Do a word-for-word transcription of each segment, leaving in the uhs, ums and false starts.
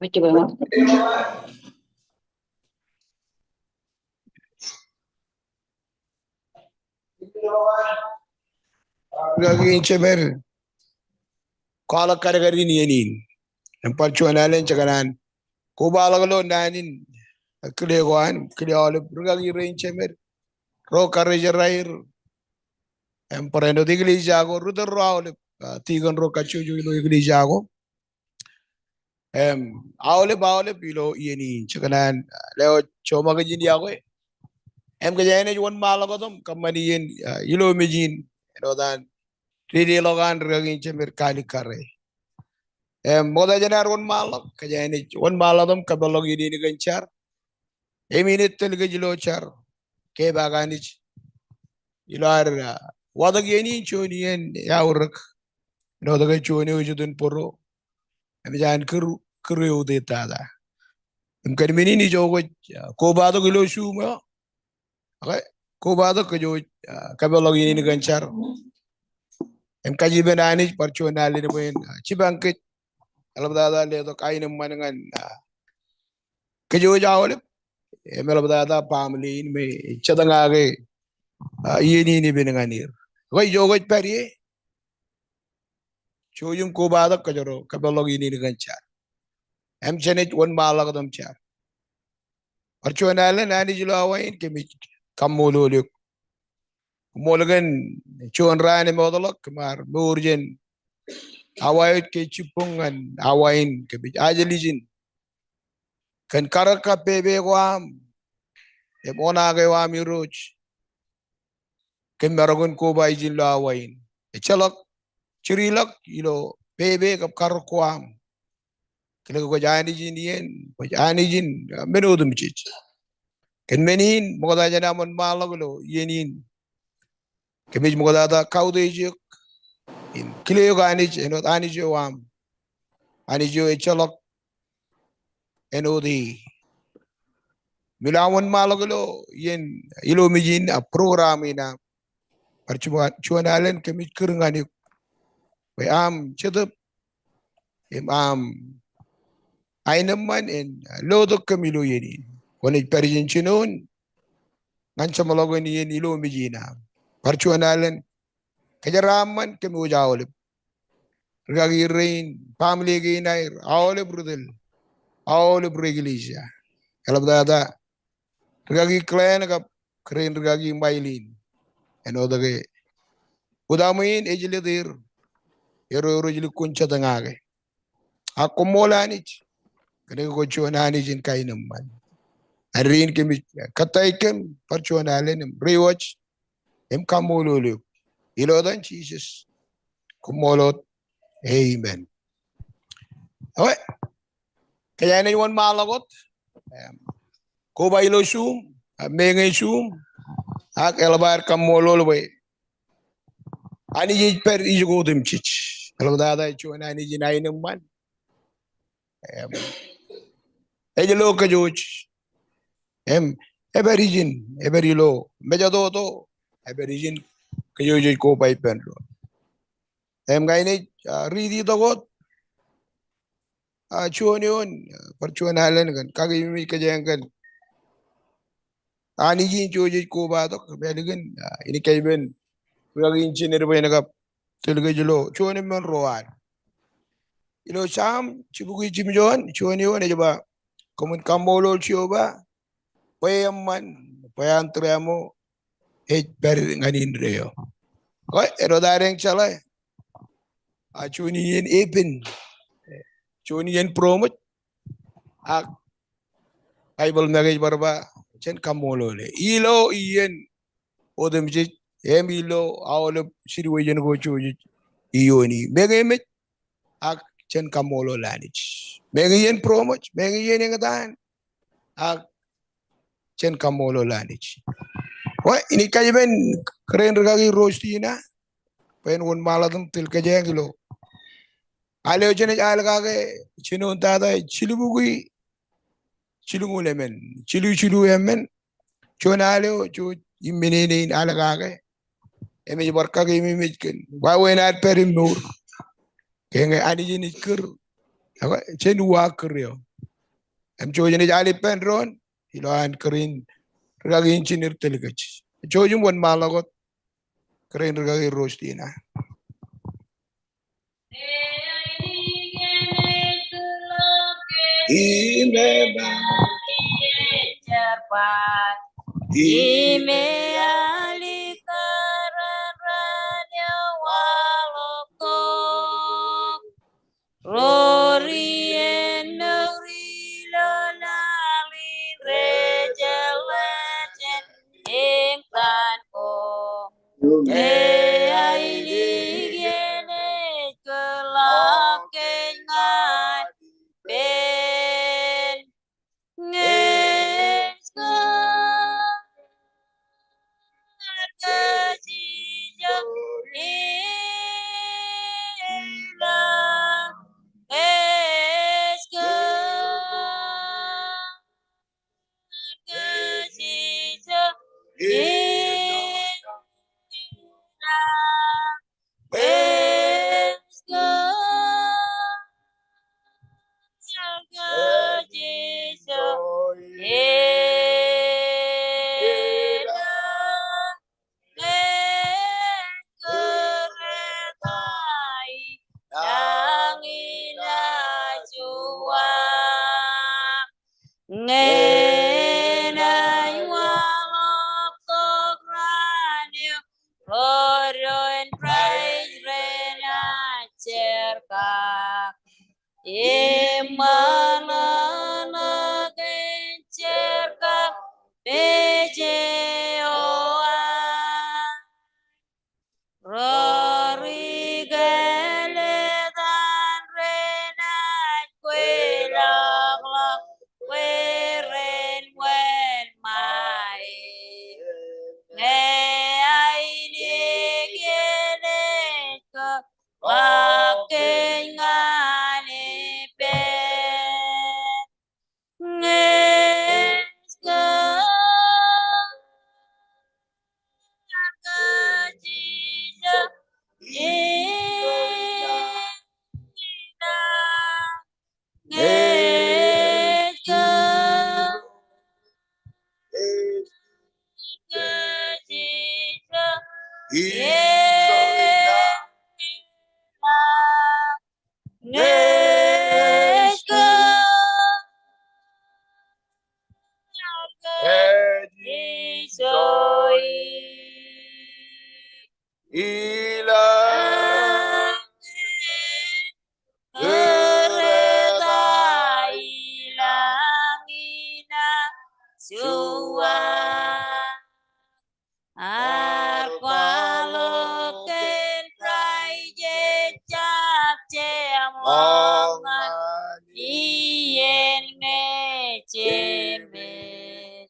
Ejjab eo. Rūkaki in jemed, kwaḷọk kadkad in iien in. Im bar juon alen jekōṇaan kobaḷọk ilo naan in kile ko an, kile aolep rūkaki rein jemed ro karijeraer. Im barāinwōt eklejia ko, ri tōl ro aolep, ah, tikōn ro kajjojo ilo eklejia ko. Im aolep, aolep ilo iien in, jekōṇaan, ah, lewōj joṃakijin iọkwe. Im kōjeañ naaj wōnṃaanḷọk wōt im kōṃṃan iien, ah, ilo mej in, āinwōt an dedeḷọk an rūkaki in jemed Kali Kare. Im ṃokta jān ad wōnṃaanḷọk, kōjeañ naaj wōnṃaanḷọk wōt im kapeḷḷọk iien in kōn jar. Im inaaj tōl kōj ilo jar kepaak Anij ilo ad, ah, watōk iien in juon iien eaorōk. Āinwōt ke juon eo ej itok bōro im ej an kūr, kūr eutiej tata. Im kōn men in ijo kwōj, ah, kobatok ilo Zoom eo. Okay, kobatok kōj wōj, ah, kapeḷḷọk iien in kōn jar. Im kajipen Anij bar juon alen bwe en, ah, jipañ kōj. Eḷaptata letok aenōṃṃan ñan, ah, kōj wōj aolep. Im eḷaptata baaṃle in me ej jatōñake, ah, iien in ippān ñan er. Okay, ijo kwōj pād ie, jouj im kobatok kōjro kapeḷḷọk iien in kōn jar. Im jenaaj wōnṃaanḷọk wōt im jar. Bar juon alen Anij ilo awa in kōmij kaṃṃoolol eok. Koṃṃool kōn juon raan emootḷọk kōm ar mour jān awa eo ke jibboñ ñan awa in kōmij ajel ijin kōn karōk kab pepe ko aṃ im oṇaake eo aṃ Irooj. Kōm maroñ in koba ijin ilo awa in. Ejjeḷọk jirilọk ilo pepe kab karōk ko aṃ. Kile ke kwōj Anij in iien, kwōj Anij in, ah, men otemjej. Kōn men in, ṃokta jān am wōnṃaanḷọk ilo iien in, kōmij ṃoktata kautiej eok im kile eok Anij āinwōt Anij eo aṃ. Anij eo ejjeḷọk āinwōt e. Im ilo am wōnṃaanḷọk ilo iien, ilo mej in, ah, program in aṃ, bar juon, juon alen kōmij kūr ñan eok bwe am Jetōb im am aenōṃṃan en lotok kōm ilo iien in. Kwōnaaj pād ijin jinoin ñan jeṃḷọkin iien ilo mej in aṃ. Bar juon alen kōjeraaṃṃan kōm wōj aolep. Rūkaki rein, baaṃle kein aer, aolep ri tōl, aolep ri eklejia. Eḷaptata rūkaki Glenn kab kōrā in rūkaki Mailin. Āinwōt ke utaṃwe in ej leter, erro rej lukkuun jatōñake. Ak koṃṃool Anij kōn ke kwōj juon Anij in kaenōṃṃan. Āindein kōmij kōttāik kōm bar juon alen im reiwōj im kaṃṃoolol eok. Ilo etan Jisōs, koṃṃool wōt. Amen. Ewe, kōjeañ naaj wōnṃaanḷọk wōt. Im, koba ilo Zoom, ah, meñe Zoom, ak eḷap ad kaṃṃoolol bwe Anij ej pād ijoko otemjej. Eḷaptata ej juon Anij in aenōṃṃan. Im, ej lo kōjwōj. Im, epād ijin, epād ilo mejatoto, epād ijin kōjwōj jej koba ippān doon. Im, ña inaaj, ah, riiti tok wōt, ah, juon eoon, ah, bar juon alen kōn kakememej kōjeañ kōn Anij in jej kobatok, im ālikin, ah, inaaj kajjien rūkaki in jined bwe en kab tōl kōj ilo juon im ṃōn ro ad. Ilo Sam jibukwi jimjuon, juon eoon ej ba, koṃwin kaṃṃoolol Jeova bwe eṃṃan, bwe an tūriaṃo ej pād ñan indeeo. Ke, āinwōt ad eñ jeḷā, a juon iien epen, juon iien būroṃōj, ak Baibōḷ make ej bar ba, jen kaṃṃoolol e. Ilo iien otemjej, im ilo aolep situation ko jej iooni. Meñe emej, ak jen kaṃṃoolol Anij. Meñe iien būroṃōj, meñe iien eñtaan, ak jen kaṃṃoolol Anij. Ewe, inaaj kajjien kōrā in rūkaki Rostina bwe en wōnṃaanḷọk im tōl kōjeañ ilo al eo jenaaj al kake jinoin tata, jilubukwi jilñuul emān, jilu jilu emān, juon al eo jej iṃminene in al kake. Im ej bar kakememej kōn wāween ad pād im mour. Ke ñe Anij in ej kūr, Ekwe, jen uwaak kūr eo. Im jouj jen ej al ippān doon ilo an kūr in rūkaki in jined tōl kōj. Jouj im wōnṃaanḷọk wōt kūr in rūkaki Rostina. Im ealikkar an raan eo waḷọk tok, ro ri ennōk ri ilo laḷ in rej jeḷā jān eñtaan ko. Ñe ainikien ej kōḷọk kōj ñan ippān, ñe ej kōḷọk kōj ijo ilo, ñe ej kōḷọk kōj ijo ilo, ñe ej kōḷọk kōj ijo ilo, ñe ej kūreta ilañ in ajuwak. Ñe enaaj waḷọk tok raan eo, ro doon Kraist renaaj jerkak. Im ṃōḷōḷḷọk en jerkak peje eo an. Ro ri kāālōt an renaaj kweilọklọk bwe ren wōnṃae. Ñe ainikien ej kōḷọk kōj ñan ippān, ñe ej kōḷọk kōj ijo ilo, ñe ej kōḷọk kōj ijo ilo, ñe ej kōḷọk kōj ijo ilo, kūreta ilañ in ajuwak. Ak kwaḷọk kōn Kraist ejjab jeṃḷọk ñan iien ñe jemed.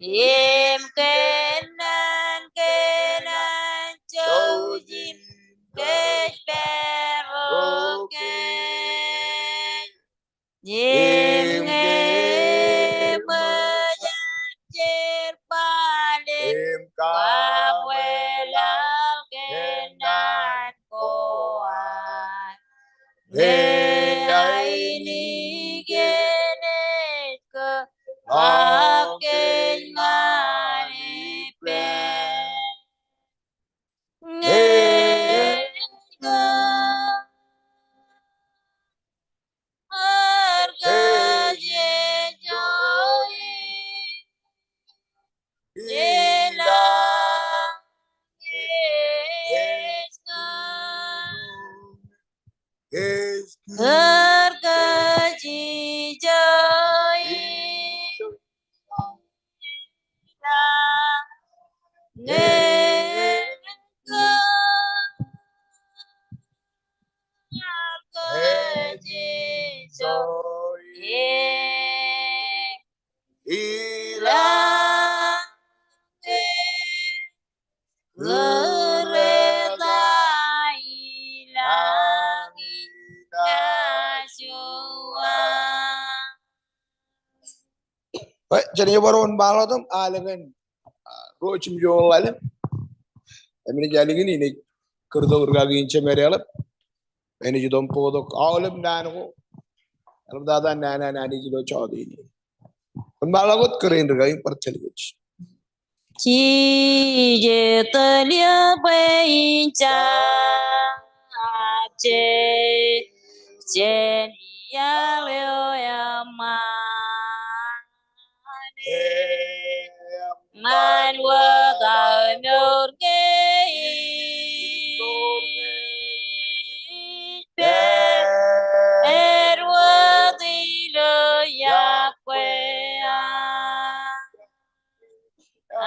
Im kōnnaan kōn an jouj im kōjparok kōj. Im ñe eṃōj an jerbal im kabweḷaḷ kōn naan ko an, ñe ainikien ej kōḷọk kōj ñan ippān, ñe ej kōḷọk kōj ijo ilo, ñe ej kōḷọk kōj ijo ilo, ñe ej kōḷọk kōj ijo ilo, ñe ej kūreta ilañ in ajuwak. Bwe jen bar wōnṃaanḷọk im al kōn, ah, ruo jimjuon ḷalem. Im enaaj al kōn in ej kūrtok rūkaki in jemed eḷap. Enaaj itok im bōktok aolep naan ko Eḷaptata nana an Anij ilo jota in. Kwōn ṃaḷọk wōt kōrā in rūkaki bar tōl kōj. Jijet tōl eō bwe in jab jeje jān iaḷ eo eṃṃan. Eṃṃan wōt aō mour ñe ij pād wōt ilo iọkwe aṃ.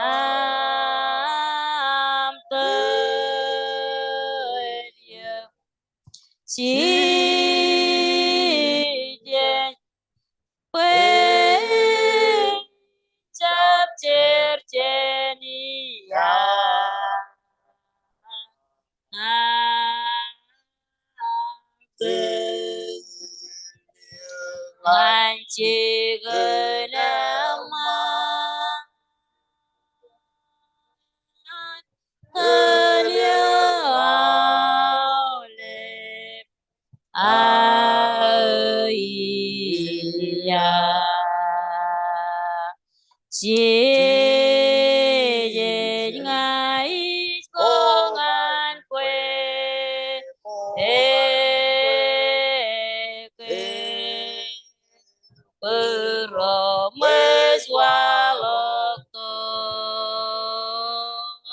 Aṃ tōl eō jijet bwe in jab jeje jān iaḷ. Aṃ tōl eō ñan jikin eṃṃan. Tōl eō aolep aō iiō. Jejej ña ij ko ñan kwe, e, ke bōro ṃōj waḷọk tok.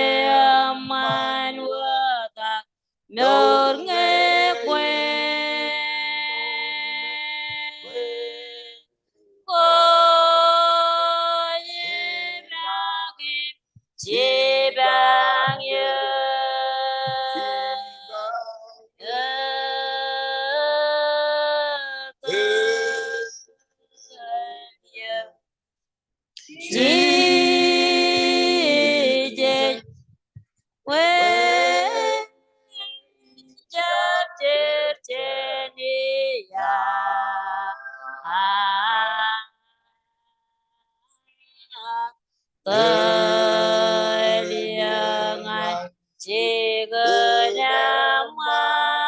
Eṃṃan wōt aṃ mour ñe kwe. Kwōj im rakim jipañ eō. Tōl eō jijet bwe in jab jeje jān iaḷ. Tōl eō ñan jikin eṃṃan.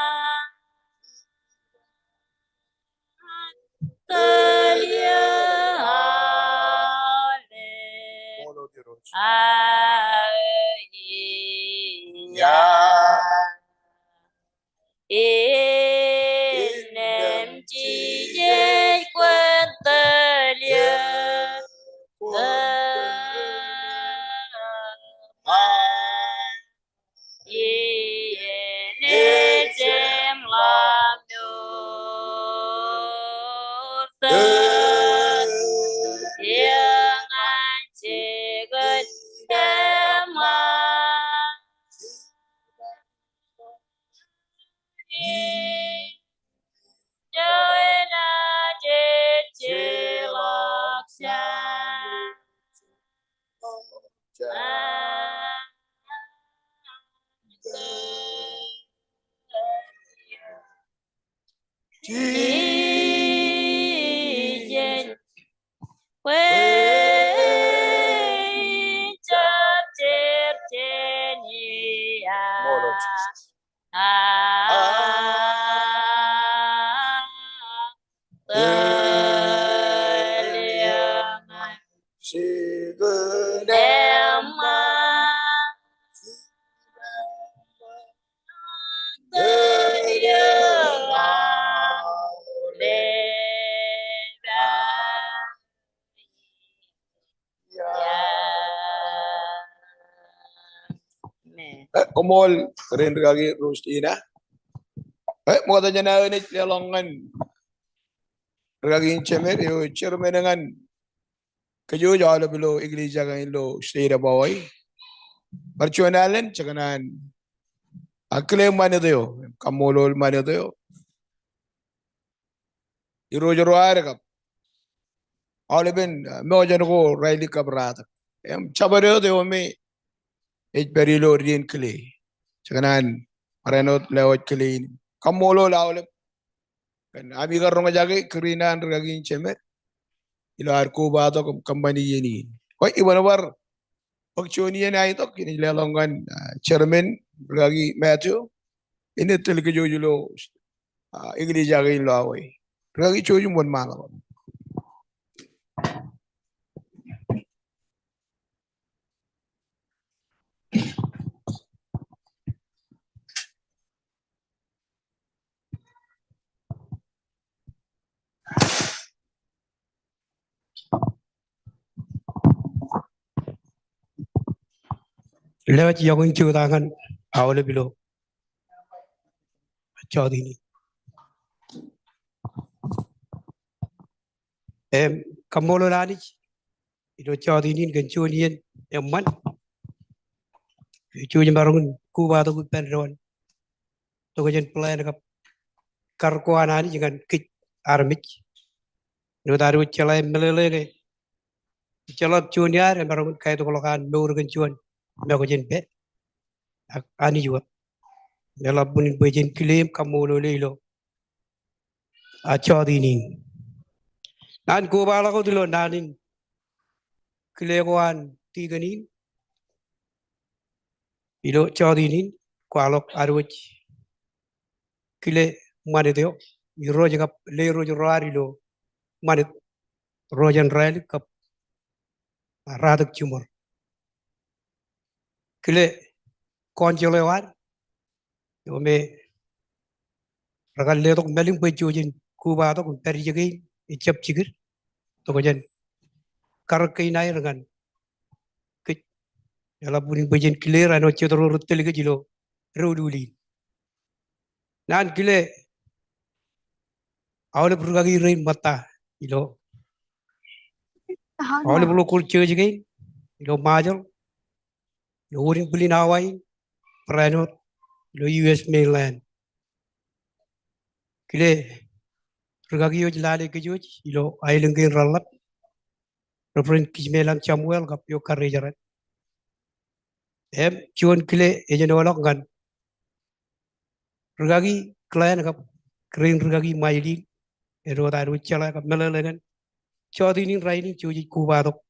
Tōl eō aolep aō iiō. Innām jijet kwōn tōl eō eṃṃan. Iien ej im ḷap mour, tōl eō ñan jikin eṃṃan. Ijoin ajej jeḷọk jān Jijet bwe in jab jeje jān iaḷ. Tōl eō ñan jikin eṃṃan. Tōl eō aolep aō iiō. Amen. Eh, koṃṃool kōrā in rūkaki Rostina. Eh, ṃokta jān aō naaj leḷọk ñan rūkaki in jemed eo chairman ñan kōjwōj aolep ilo eklejia kaṇ ilo state of Hawaii. Bar juon alen, jekōṇaan, ah, kile ṃanit eo, kaṃṃoolol ṃanit eo. Irooj ro ad kab aolepen, ah, mejān ko raelep kab ratak. Im jabdewōt eo me ej pād ilo dien kile. Jekōṇaan barāinwōt lewōj kile in. Kaṃṃoolol aolep kōn ami kar roñjake kūr in an rūkaki in jemed ilo ad kobatok im kōṃṃani iien in. Bwe iban bar bōk juon iien aetok, inaaj leḷọk ñan, ah, chairman, rūkaki Matthew, inaaj tōl kōjwōj ilo ah, eklejia kein ilo Hawaii. Rikaki jouj im wōnṃaanḷọk. Lewōj iọkwe in jota ñan aolep ilo jọteen in. Im kaṃṃoolol Anij ilo jọteen in kōn juon iien eṃṃan. Jouj im maroñ in kobatok ippān doon tokjān plan kab karōk ko an Anij ñan kōj armej. Āinwōt ad wōj jeḷā im meḷeḷe ke ejjeḷọk juon iaad emaroñ in kaitokḷọk an mour kōn juon mokjān pā. Ak Anij wōt. Im eḷap unin bwe jen kile im kaṃṃoolole ilo a jọteen in. Naan kobaḷọk wōt ilo naan in kile ko an tikōn in ilo jọteen in, kwaḷọk ad wōj kile ṃanit eo, irooj kab lerooj ro ad ilo ṃanit, ro jān Rālik kab Ratak Jiṃor. Kile council eo ad, eo me rekar letok mālim bwe jouj in kobatok im pād ijeke in, ejjab jikid, tokjān karōk kein aer ñan kōj. Eḷap unin bwe jen kile er āinwōt jet ro rej tōl kōj ilo doulul in. Naan kile aolep rūkaki rein ṃōtta ilo aolep local church kein ilo Ṃajeḷ, ilo wūnin bwilin Hawaii, barāinwōt ilo U S mainland. Kile rūkaki eo ej lale kōj wōj ilo aelōñ kein reḷap, Reverend Kijmelang Samuel kab eo karijerañ. Im juon kile ej āinwōt ḷọk ñan rūkaki Glenn kab kōrā in rūkaki Mailin, āinwōt ad wōj jeḷā kab meḷeḷe kōn jọteen in rainin, jouj ej kobatok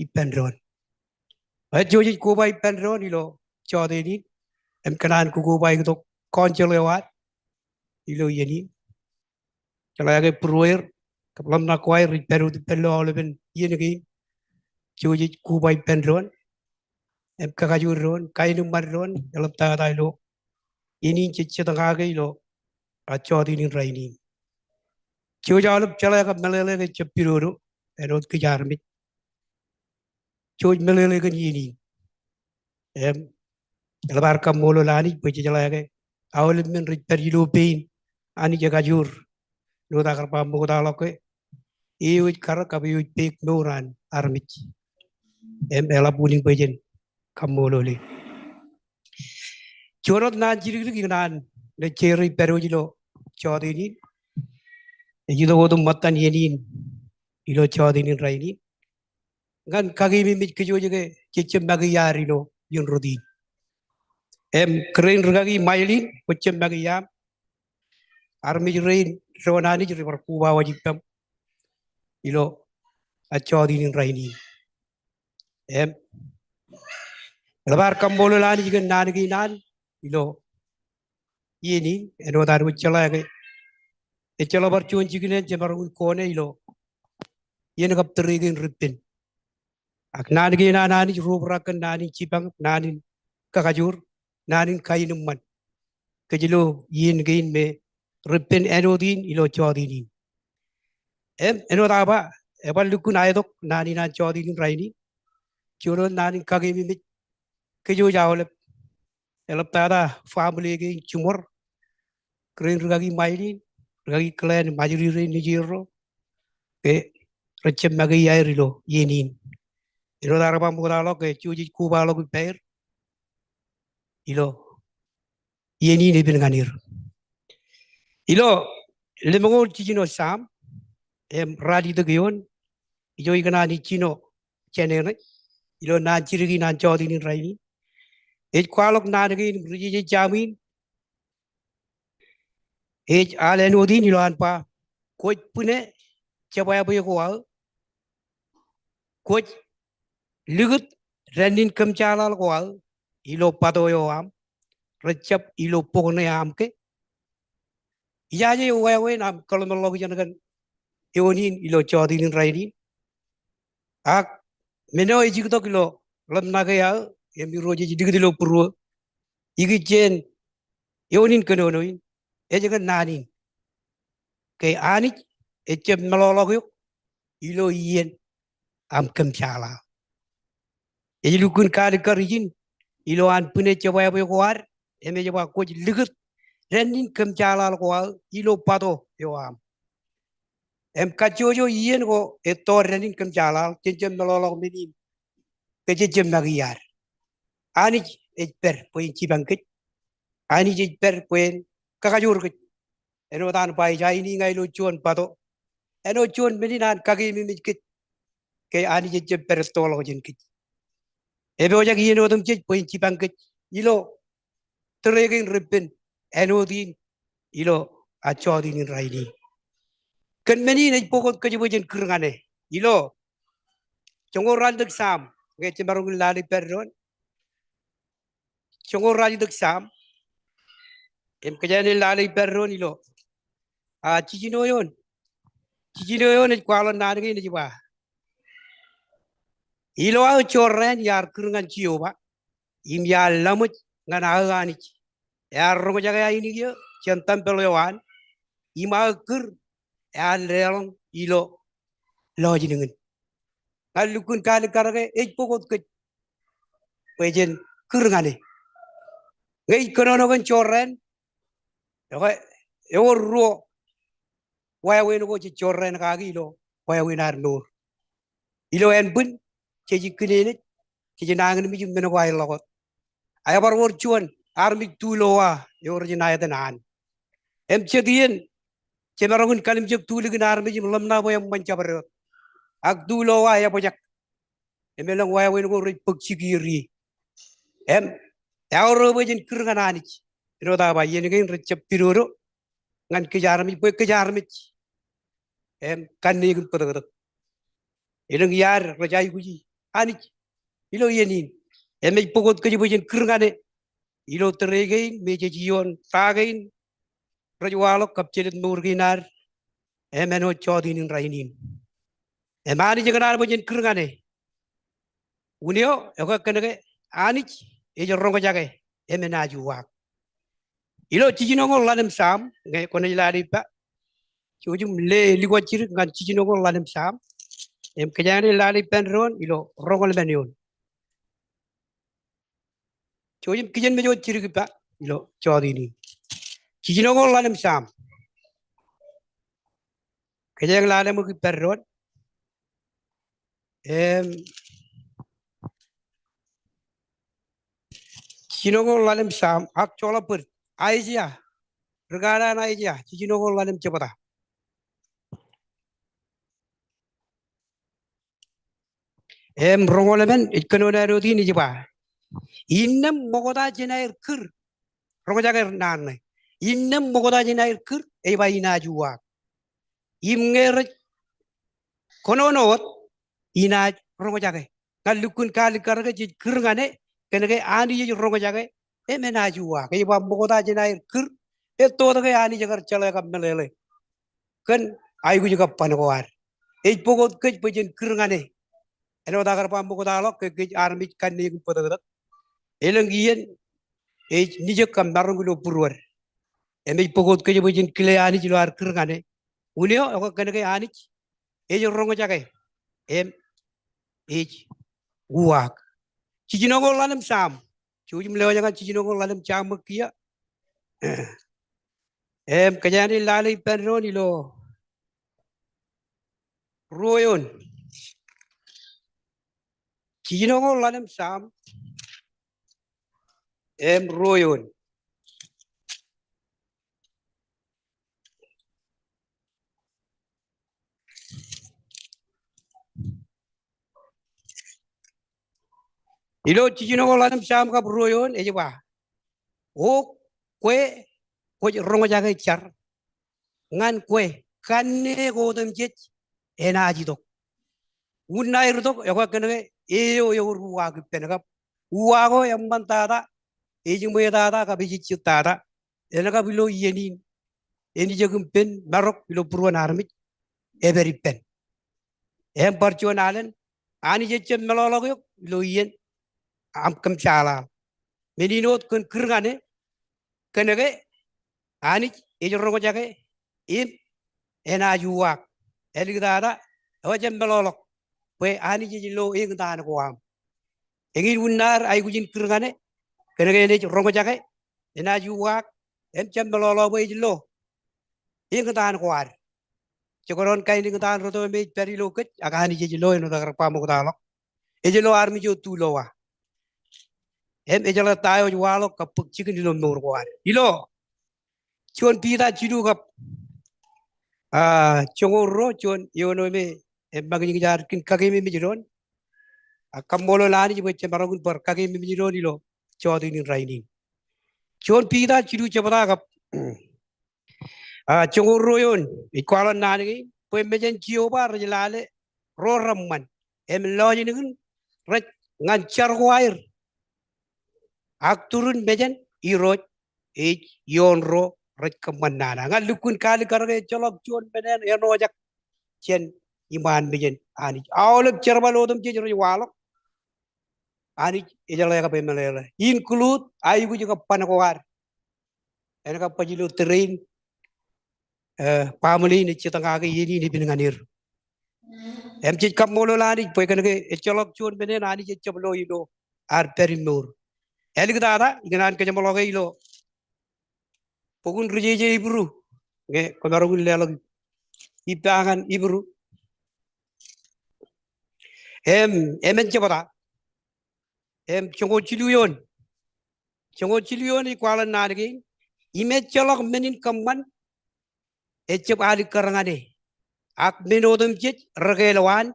ippān doon. Ej jouj ej koba ippān doon ilo jọteen in, im kōṇaan kokobaik tok council eo ad ilo iien in. Jeḷā ke būrueir kab ḷōmṇak ko aer rej pād wōt ippān lo aolepen iien kein. Jouj ej koba ippān doon im kakajoor doon, kaenōṃṃan doon, eḷaptata ilo iien in jej jetōñake ilo a jọteen in rainin. Jouj aolep jeḷā kab meḷeḷe ke jab pidodo āinwōt kōj armej. Jouj meḷeḷe kōn iien in. Im eḷap ad kaṃṃoolol Anij bwe jejeḷā ke aolep men rej pād ilo pein Anij ekajoor. Āinwōt aō kar ba ṃoktaḷọk ke eo ej karōk kab eo ej peik mour an armej. Im eḷap unin bwe jen kaṃṃoolole. Juon wōt naan jidikdik ikōṇaan naaj jeor ipparooj ilo jọteen in. Ej itok wōt im ṃōttan iien in ilo jọteen in rainin. Ñan kakeememej kōj wōj ke jej jab make iaad ilo iien rot in. Im kōrā in rūkaki Mailin, kwōj jab make iaam. Armej rein doon Anij rej bar koba waj ippaṃ ilo a jọteen in rainin. Im eḷap ad kaṃṃoolol Anij kōn naan kein an ilo iien in, āinwōt ad wōj jeḷā ke ejjeḷọk bar juon jikin eṇ jemaroñ in kone ilo iien kab tōre kein repen. Ak naan kein an Anij ro obrak kōn naan in jipañ, naan in kakajoor, naan in kaenōṃṃan kōj ilo iien kein me repen āinwōt in ilo jọteen in. Im āinwōt aō ba, ebar lukkuun aetok naan in an jọteen in rainin. Juon wōt naan in kakeememej kōj wōj aolep. Eḷaptata family kein jiṃor, kōrā in rūkaki Mailin, rūkaki Glenn, im ajri rein nejier ro ke rej jab make iaer ilo iien in. Āinwōt aō bar ṃoktaḷọk ke jouj ej kobaḷọk ippaer ilo iien in epen ñan er. Ilo lemñoul jiljino Sam im ralitōk eoon, ijo ikōṇaan ijjino jān eṇ ilo naan jidik in an jọteen in rainin. Ej kwaḷọk naan kein im ri jeje Sam in ej al āinwōt in ilo an ba, kwōj bwine jebwābwe ko aō, kwōj likūt dān in kōmjaḷaḷ ko aō ilo bato eo aṃ, rejjab ilo bok ṇe aṃ ke. Ijaje eo wāween aṃ kōḷmānḷọkjeṇ kōn eoon in ilo jọteen in rainin. Ak men eo ejiktok ilo ḷōmṇake aō, im Irooj ej likūt ilo būruō, ikijjien eoon in kōnono in, ej kōn naan in. Ke Anij ejjab meḷọkḷọk eok ilo iien aṃ kōmjaḷaḷ. Ej lukkuun kaalikkar ijin ilo an bwine jebwābwe ko ad, im ej ba kwōj likūt dān in kōmjaḷaḷ ko aō ilo bato eo aṃ. Im kajjojo iien ko ettoon dān in kōmjaḷaḷ, jen jab meḷọkḷọk men in, ke jej jab make iaad. Anij ej pād bwe en jipañ kōj. Anij ej pād bwe en kakajoor kōj. Āinwōt an ba ej ainiña ilo juon bato. Āinwōt juon men in an kakeememej kōj. Ke Anij ejjab pād ettoḷọk jān kōj. Epojak iien otemjej bwe en jipañ kōj ilo tōre kein repen āinwōt in ilo ad jọteen in rainin. Kōn men in ej bōk wōt kōj bwe jen kūr ñan e. Ilo joñoul ralitōk Sam, ñe jemaroñ in lale ippān doon. Joñoul ralitōk Sam. Im kōjeañ in lale ippān doon ilo, a, jijino eoon. Jijino eoon ej kwaḷọk naan kein ej ba, ilo aō jorrāān iar kūr ñan Jeova, im iar laṃōj ñan aō Anij. Ear roñjake ainikien tempel eo an, im aō kūr ear leḷọñ ilo lọjilñin. Ñan lukkuun kaalikkar ke ej bōk wōt kōj bwe jen kūr ñan e. Ñe ij kōnono kōn jorrāān, ekwe, ewōr ruo wāween ko jej jorrāān kaki ilo wāween ad mour. Ilo ānbwin, jej kine eṇ, jej nañinmej im men ko aer ḷọk wōt. Ak ebar wōr juon armej tulowa eo rej ṇa etan An. Im jet iien, jemaroñ in kalimjek tulikin armej im ḷōmṇak bwe eṃṃan jabdewōt. Ak tulowa ebōjak. Im elōñ wāween ko rej bōk jikier ie. Im, eaorro bwe jen kūr ñan Anij. Āinwōt aō ba iien kein rej jab pidodo ñan kōj armej, bwe kōj armej im kanniōk im bōtōktōk. Elōñ iaad rej aikuji Anij ilo iien in. Im ej bōk wōt kōj bwe jen kūr ñan e ilo tōre kein me jej iioon ta kein rej waḷọk kab jelōt mour kein ad im āinwōt jọteen in rainin. Im Anij ekōṇaan bwe jen kūr ñan e. Unin eo, ekwe kōnke Anij ej roñjake im enaaj uwaak. Ilo jijinoñoul ḷalem Sam, ñe kwōnaaj lale ippa. Jouj im le likwajjidik ñan jijinoñoul ḷalem Sam. Im kōjeañ in lale ippān doon ilo roñoul emān eoon. Jouj im kijenmej wōt jidik ippa ilo jọteen in. Jijinoñoul ḷalem Sam. Kōjeañ lale ṃōk ippān doon. Im, jijinoñoul ḷalem Sam, ak joḷọk bōd, Aiseia. Ri kanaan Aiseia, jijinoñoul ḷalem jebta. Im roñoul emān, ej kōnono āinwōt in ej ba, innām ṃokta jān aer kūr, roñjake naan ṇe. Innām ṃokta jān aer kūr, ej ba inaaj uwaak. Im ñe rej kōnono wōt, inaaj roñjake. Ñan lukkuun kaalikkar ke jej kūr ñan e, kōnke Anij ej roñjake, im enaaj uwaak. Ej ba ṃokta jān aer kūr, ettoto ke Anij ekar jeḷā kab meḷeḷe kōn aikuj kab ban ko ad. Ej bōk wōt kōj bwe jen kūr ñan e. Āinwōt aō kar ba ṃoktaḷọk ke kōj armej kanniōk im bōtōktōk. Elōñ iien ej nijek kab maroñ ilo būruod. Im ej bōk wōt kōj bwe jen kile Anij ilo ad kūr ñan e. Unin eo, ekwe kōnke Anij ej roñjake im ej uwaak. Jijinoñoul ḷalem Sam. Jouj im lewōj ñan jijinoñoul ḷalem Sam ṃōk kiiō. Im kōjeañ in lale ippān doon ilo ruo eoon. Jijinoñoul ḷalem Sam im ruo eoon. Ilo jijinoñoul ḷalem Sam kab ruo eoon ej ba, O kwe kwōj roñjake jar, ñan kwe kanniōk otemjej enaaj itok. Unin aer itok, ekwe kōnke e eo ewōr uwaak ippān kab uwaak eo eṃṃantata, ejiṃwetata kab ejejjettata. Eḷap kab ilo iien in enijek im pen marok ilo būruon armej, ej pād ippān. Im bar juon alen, Anij ejjab meḷọkḷọk eok ilo iien aṃ kōmjaaḷaḷ. Men in wōt kōn kūr ñan e, kōnke Anij ej roñjake im enaaj uwaak. Āliktata, eo ejjab meḷọkḷọk bwe Anij ej lo eñtaan ko aṃ. Eñin unin aikuj in kūr ñan e, kōnke enaaj roñjake, enaaj uwaak, im jab meḷọkḷọk bwe ej lo eñtaan ko ad. Jekdọọn kain eñtaan rot eo me ej pād ilo kōj, ak Anij ej lo āinwōt aō kar ba ṃoktaḷọk. Ej lo armej eo tu lowa. Im ejeḷā ta eo ej waḷọk kab bōk jikin ilo mour ko ad. Ilo juon Piter jilu kab, ah, joñoul ruo, juon eoon eo me, eh, ṃōkaj ñe jaar kōn kakeememej doon. Ak kaṃṃoolol Anij bwe jemaroñ in bar kakeememej doon ilo jọteen in rainin. Juon Piter jilu jebta kab ah, joñoul ruo eoon, ej kwaḷọk naan kein, bwe mejān Jeova rej lale ro reṃṃan, im lọjilñin rej ñan jar ko aer. Ak turin mejān, Irooj ej ioon ro rej kōṃṃan nana. Ñan lukkuun kaalikkar ke ejjeḷọk juon men eṇ enoojak jān iṃaan mejān Anij. Aolep jerbal otemjej rej waḷọk, Anij ejeḷā kab emeḷeḷe. Include aikuj kab ban ko ad. En kab baj ilo tōre in, eh, baaṃle in ej jitōñake iien in epen ñan er. Im jej kaṃṃoolol Anij bwe kōnke ejjeḷọk juon men eṇ Anij ejjab lo ilo ad pād im mour. Āliktata, ikōṇaan kōjeṃḷọke ilo bok in ri jeje Hibru, ñe kwōmaroñ in leḷọk ippa ñan Hibru. Im, emān jebta. Im, joñoul jilu eoon. Joñoul jilu eoon ej kwaḷọk naan kein. Im ejjeḷọk men in kōṃṃan ejjab alikkar ñan e. Ak men otemjej rekeel waan,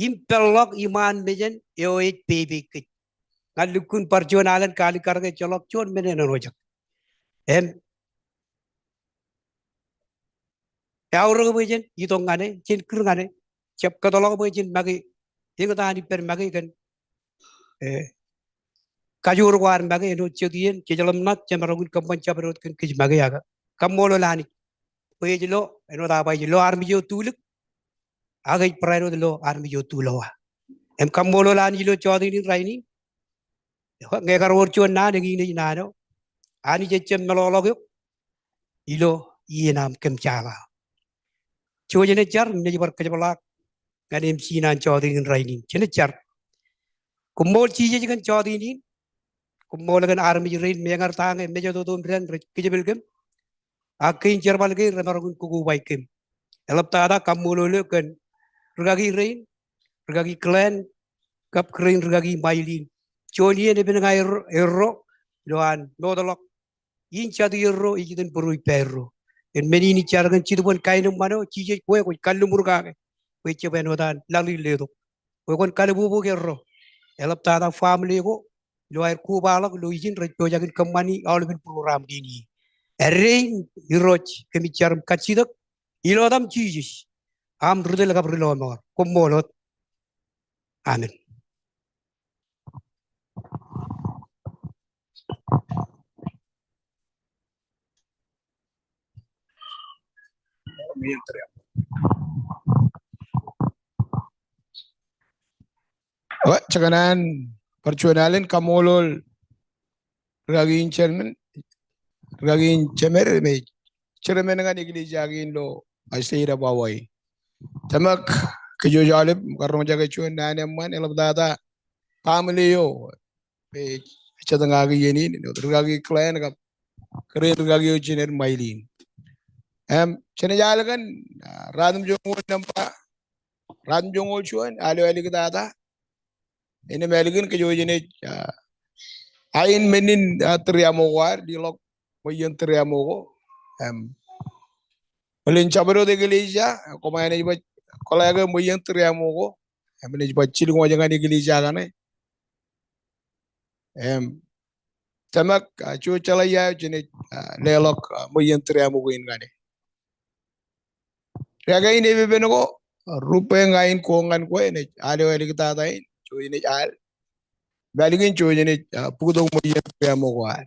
im peḷḷọk iṃaan mejān eo ej pepe kōj. Ñan lukkuun bar juon alen kaalikkar ke ejjeḷọk juon men eṇ enoojak. Im, eaorōk bwe jen itok ñan e, jen kūr ñan e. Jab kōtḷọk bwe jen make eñtaan ippād make kōn, eh, kajoor ko ad make āinwōt jet iien, jej ḷōmṇak, jemaroñ in kōṃṃan jabdewōt kōn kōj make ak kaṃṃoolol Anij. Bwe ej lo, āinwōt aō ba ej lo armej eo tulik, ak ej barāinwōt lo armej eo tu lowa. Im kaṃṃoolol Anij ilo jọteen in rainin. Ñe ekar wōr juon naan, eñin ej naan eo. Anij ejjab meḷọkḷọk eok ilo iien aṃ kōmjaaḷaḷ. Jouj jen jar im jen bar kōjepḷaak ñan MC in an jọteen in rainin. Jen jar. Koṃṃool Jisōs kōn jọteen in. Koṃṃool kōn armej rein me eñin ta ñe mejatoto im dān rej kōjepel kōm. Ak kein jerbal kein remaroñ in kokobaik kōm. Eḷaptata kaṃṃoolol eok kōn rūkaki rein, rūkaki Glenn, kab kōrā in rūkaki Mailin. Juon iien epen ñan erro, erro, ilo an mootḷọk in jatierro ej itōn būruō ippaerro. Im men in ij jar kōn jetōb in kaenōṃṃan eo, Jisōs kwe kwōj kalliṃur kake. Kwe jab āinwōt an laḷ in letok. Kwe kwōn kalbubuk erro. Eḷaptata family ko, ilo aer kobaḷọk ilo ijin rej pojak in kōṃṃani aolepen būruō raṃ kein ie. Āindein Irooj kōmij jar im kajjitōk ilo etaṃ Jisōs, aṃ ri tōl kab ri lọmọọr. Koṃṃool wōt. Amen. Ekwe, jekōṇaan bar juon alen kaṃṃoolol rūkaki in chairman, rūkaki in jemed me chairman ñan eklejia kein ilo state of Hawaii. Tōmak, kōj wōj aolep, kar roñjake juon naan eṃṃan, eḷaptata family eo, ej jatōñake iien in, rūkaki Glenn kab kōrā in rūkaki eo jined Mailin. Im, jenaaj al kōn, ah, ruatimjuonñoul nōṃba, ruatimjuonñoul juon, al eo āliktata. Innām ālikin kōj wōj jenaaj, ah, ain men in, ah, tūriaṃo ko ad, leḷọk ṃweien tūriaṃo ko. Im, bōlen jabdewōt eklejia, koṃ enaaj ba, kwōḷak ke ṃweien tūriaṃo ko. Im, enaaj ba jilñoul ñan eklejia kaṇe. Im, tōmak, ah, jouj jeḷā ia eo jenaaj, ah, leḷọk, ah, ṃweien tūriaṃo kein ñan e. Rūkaki in epepen ko, ah, rup eñ ain ko ñan kwe, enaaj al eo āliktata in, jouj jenaaj al. Im ālikin jouj jenaaj, ah, bōktok ṃweien tūriaṃo ko ad.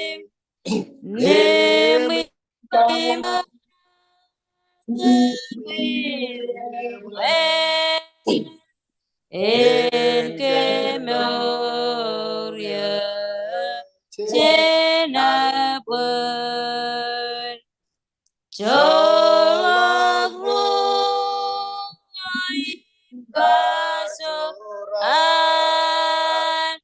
Im, im, im, en kemour eō jān aō bōd. Joḷọk ruo in kajoor an,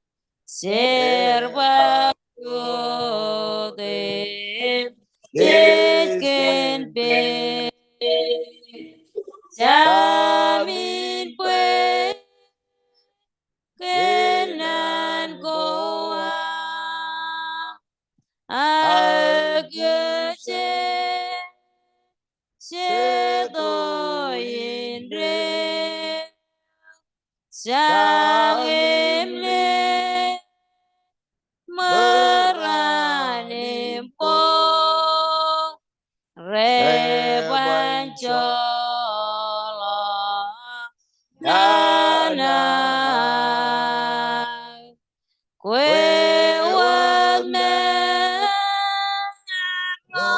jerbal wōt im jej kōn pād. Jam in bwe kōn naan ko aō, ak ej jete indeeo, jañem lewōj ṃōran im bok, reban joḷọk nana. Kwe wōt men ñan ro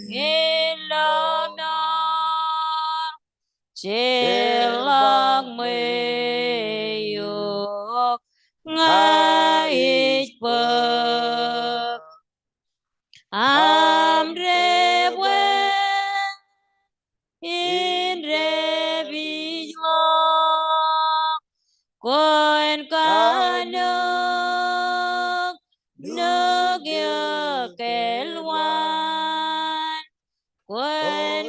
ñe lo mour, jeḷak ṃweo ña ij bōk. Aṃ debwāāl in dāpij ḷọk, kwōn kanooj, nooj eok kōlwaan, kwōn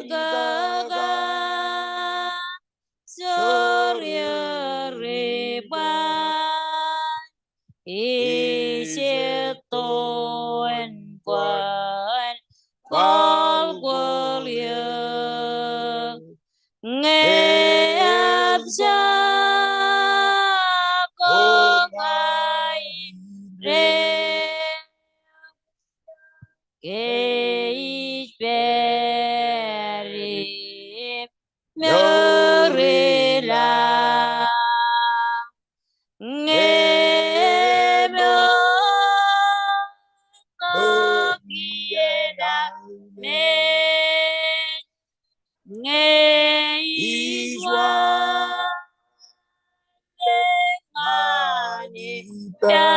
kōkajoor eō ri bwaan. Ij ettoon kwōn kwaḷ kwaḷ eō. Ñe abjak ko ña indeeo, ke ij pād im mour ilaḷ. Ñe eṃool ko kiiō naaj mej, ñe ij wōnṃaanḷọk ñan ippa,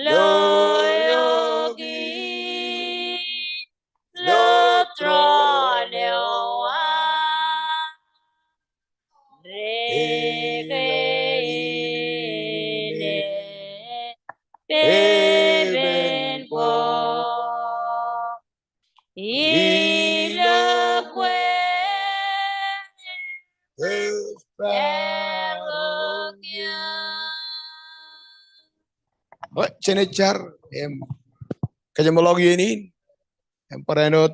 lo eok in lo troon eo aō, deke ine pepen ko. Ilo kwe Bwe jen jar im kōjeṃḷọk iien in im barāinwōt,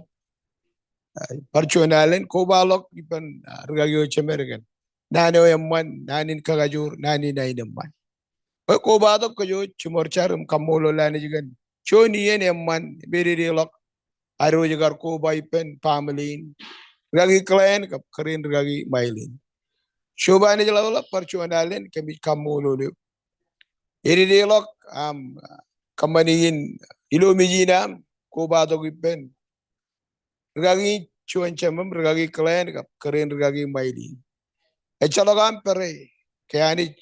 ah, bar juon alen kobaḷọk ippān, ah, rikaki eo jemed kōn naan eo eṃṃan, naan in kakajoor, naan in aenōṃṃan. Bwe kobatok kōj jiṃor jar im kaṃṃoolol Anij kōn juon iien eṃṃan im ededeḷọk ad wōj kar koba ippān family in, rikaki Glenn kab kōrā in rikaki Mylene. Joba Anij ḷapḷap, bar juon alen kōmij kaṃṃoolol eok. Ededeḷọk aṃ kōṃṃani in ilo mej in aṃ kobatok ippān rikaki juon jemem, rikaki Glenn kab kōrā in rikaki Mylene. Ejjeḷọk aṃ pere ke Anij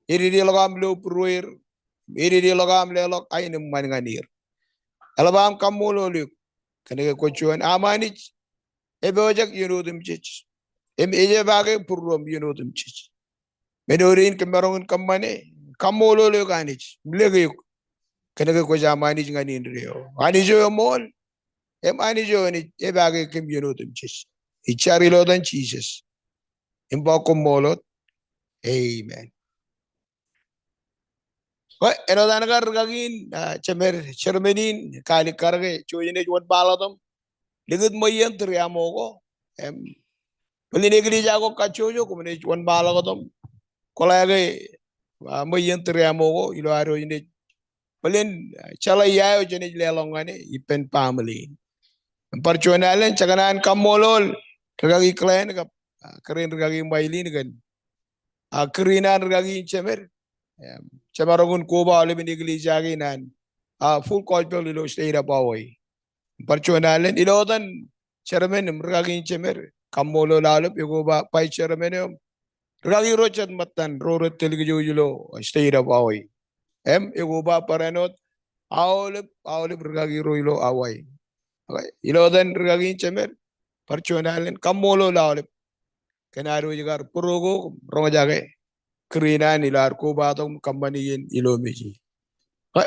ededeḷọk aṃ lo būrueir, ededeḷọk aṃ leḷọk aenōṃṃan ñan er. Eḷap aṃ kaṃṃoolol eok kōnke kwōj juon aṃ Anij epojak iien otemjej im ejepake būruōṃ iien otemjej. Men eo in kōmaroñ in kōṃṃane, kaṃṃoolol eok Anij im lōke eok kōnke kwōj aṃ Anij ñan indeeo. Anij eo eṃool, Im Anij eo enaaj epaake kōm iien otemjej. Ij jar ilo etan Jisōs im ba koṃṃool wōt. Amen. Bwe āinwōt an kar rūkaki in, ah, jemed, chairman in, kaalikkar ke jouj im ej wōnṃaanḷọk tok im likūt ṃweiien tūriaṃo ko. Im bōlen eklejia ko kajjojo, koṃ naaj wōnṃaanḷọk tok im kōḷḷā ke, ah, ṃweiien tūriaṃo ko ilo ad wōj naaj bōlen, ah, jeḷā ia eo jenaaj leḷọk ñan e ippān baaṃle in. Im bar juon alen, jekōṇaan kaṃṃoolol rūkaki Glenn kab, ah, kōrā in rūkaki Mailin kōn, ah, kūr in an rūkaki in jemed. Im jemaroñ in koba aolepen eklejia kein an, ah, Full Gospel ilo state of Hawaii. Bar juon alen, ilo etan chairman im rūkaki in jemed, kaṃṃoolol aolep, ekoba vice chairman eo im rūkaki ro jet ṃōttan ro rej tōl kōj ilo state of Hawaii. Im ekoba barāinwōt aolep, aolep rūkaki ro ilo Hawaii. Okay. Ilo etan rūkaki in jemed, bar juon alen, kaṃṃoolol aolep kōn ad wōj kar būruo ko im roñjake kūr in an ilo ad kobatok im kōṃṃani iien ilo meje.